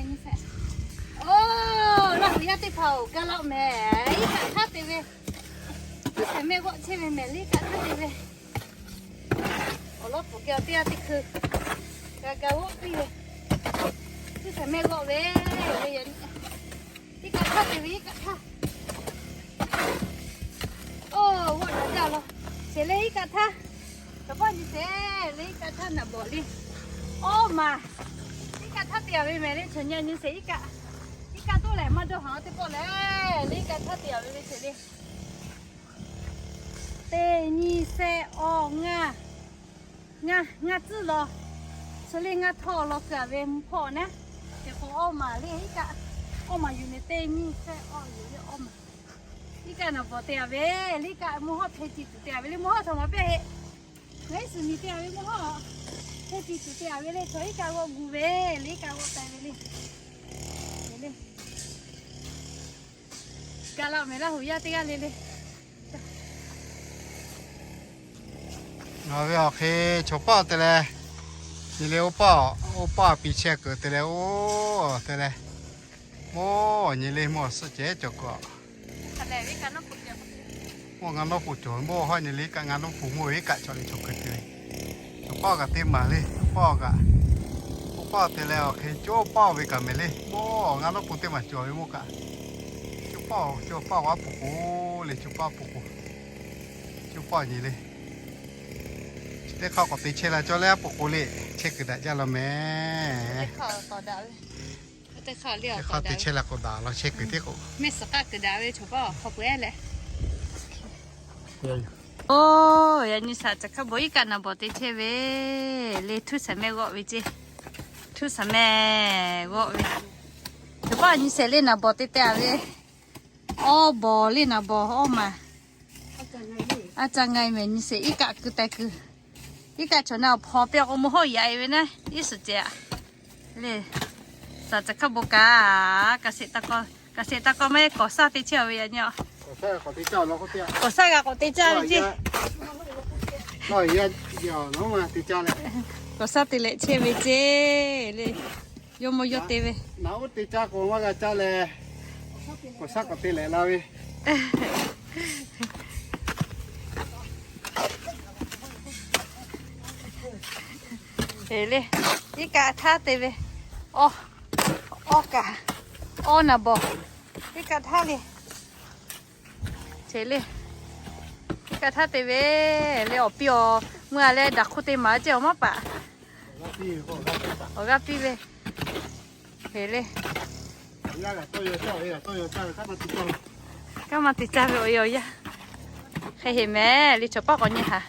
Oˇ, Laˇ huˍ yaˇ teˇ hpaˍ-oˬ, ga laˇ mehˍ. Iˉ kaˆ htaˇ te ve, tuˇ shehˍ mehˆ g'awˆ chehˇ ve mehˍ le, iˉ kaˆ htaˇ te ve. Awˬ lawˉ pfuhˍ geh awˬ teˇ g'aˇ teˇ hkui g'a ga g'awˆ piˇ ve, tuˇ shehˍ mehˆ g'awˆ ve, iˉ kaˆ htaˇ te ve, iˉ kaˆ htaˇ. Oˇ, g'awˆ daꞈ jaˇ law. Sheˍ le iˉ kaˆ htaˇ. Chaw paˆ nyi sheˍ le iˉ kaˆ htaˇ naˬ bawˍ le. Awˇ maˬ, iˉ kaˆ htaˇ te a ve mehˍ le, chaw nyi nyi sheˍ iˉ kaˆ. Iˉ kaˆ toˉ lehˬ maˇ dawˇ haˍ teˇ pawˆ lehˬ, le iˉ kaˆ htaˇ te a ve ve sheˍ le. Teˇ nyiˇ shehˆ awˇ ngaˇ, ngaˇ, ngaˇ tcuhˉ law. Chi le ngaˇ htawˇ law keu a ve mvuhˇ hpawˇ naˉ. Teˇ k'o awˇ maˬ le iˉ kaˆ, awˇ maˬ yuˬ mehˍ teˇ nyiˇ shehˆ awˇ yuˬ le awˇ maˬ. Iˉ kaˆ naˬ bawˍ te a ve, le iˉ kaˆ mvuhˇ hawˉ hpeh ci tuˬ te a ve le mvuhˇ hawˉ chaw maˬ pehˇ heˆ. Ngaˬ hui suhˍ miˬ te a ve mvuhˇ hawˉ hpeh ci tuˬ te a ve le chaw iˉ kaˆ g'awˆ gu ve, le iˉ kaˆ g'awˆ te ve le. Ga laˇ mehˍ Laˇ huˍ yaˇ teˇ g'aˇ le le. Ngaˬ ve awˬ hk'e chaw paˆ te leh, nyi le oˇ paˆ, oˇ paˆ piˇ chehˇ kuiˬ te leh oˇ te leh, mawˇ nyi le mawˇ suhˆ cehˉ cawˬ kuiˬ. Mawˇ ngaˇ nawˉ pon cawˬ ve mawˇ hawˉ nyi le iˉ kaˆ ngaˇ nawˉ pon mawˇ ve iˉ kaˆ cawˬ le chaw kuiˬ te ve. Chaw paˆ kaꞈ teˇ maˬ le, chaw paˆ kaꞈ, oˇ paˆ te leh awˬ hk'e coˇ paˆ ve kaꞈ mehˍ le, mawˇ ngaˇ nawˉ pon teˇ maˬ cawˬ ve mawˇ kaꞈ, coˇ paˆ, coˇ paˆ aˉ pon k'o le, coˇ paˆ pon k'o, coˇ paˆ nyi le. Chi teˇ hk'aˇ k'awꞈ te chehˇ la cawˇ leh aˉ pon k'o le, chehˇ kuiˬ daꞈ jaˇ law mehˍ. Teˇ hk'aˇ te chehˇ la k'awꞈ daꞈ law chehˇ kuiˬ teˇ k'o, mehˆ suhˍ k'aˆ kuiˬ daꞈ ve chaw paˆ hk'aw peu eˉ leh. Oˇ, yaꞈ nyi shaˍ caˬ hkaˇ bon iˉ kaˆ naˬ bawˍ te chehˇ ve le, htuˇ shaˍ mehˆ g'awˆ ve ceˇ. Htuˇ shaˍ mehˆ g'awˆ ve, chaw paˆ nyi sheˍ le naˬ bawˍ te te a ve. Awˇ bawˍ le naˬ bawˍ awˇ maˬ. A ca nga mehˍ nyi sheˍ iˉ kaˆ keu teh keu. Iˉ kaˆ chaw na awˬ hpaw pehˇ k'o mvuhˇ hawˉ yaꞈ e ve naˉ iˉ suhˍ cehˬ le. Shaˍ caˬ hkaˇ bon kaꞈ, kaꞈ sheˍ taˇ kawˇ maˇ heˆ kawˍ shaˇ te chehˇ a ve yaꞈ nyi a. Kawˍ shaˇ g'a k'awꞈ te caˇ ve ceˇ. Kawˍ shaˇ te leh chehˇ ve ceˇ le. Yawˇ mawˇ yawˇ te ve. Naꞈ uˉ te caˇ k'o maˇ g'a caˇ leh, kawˍ shaˇ k'awꞈ te leh la ve. Eˬ le, iˉ kaˆ htaˇ te ve. Awˇ, awˇ kaꞈ, awˇ naˬ bawˍ, iˉ kaˆ htaˇ le. Eˬ le, iˉ kaˆ htaˇ te ve le awˬ piˇ awˬ meuˇ a leh daꞈ hk'oˆ te maˍ ceˇ awˬ maˇ paˍ. Awˬ g'aˇ piˇ ve. Eˬ le, kanˉ maˇ te caˇ ve awˬ e awˬ yaˇ. Hk'e heˍ mehˍ le chaw paˆ k'awꞈ nyi haˍ.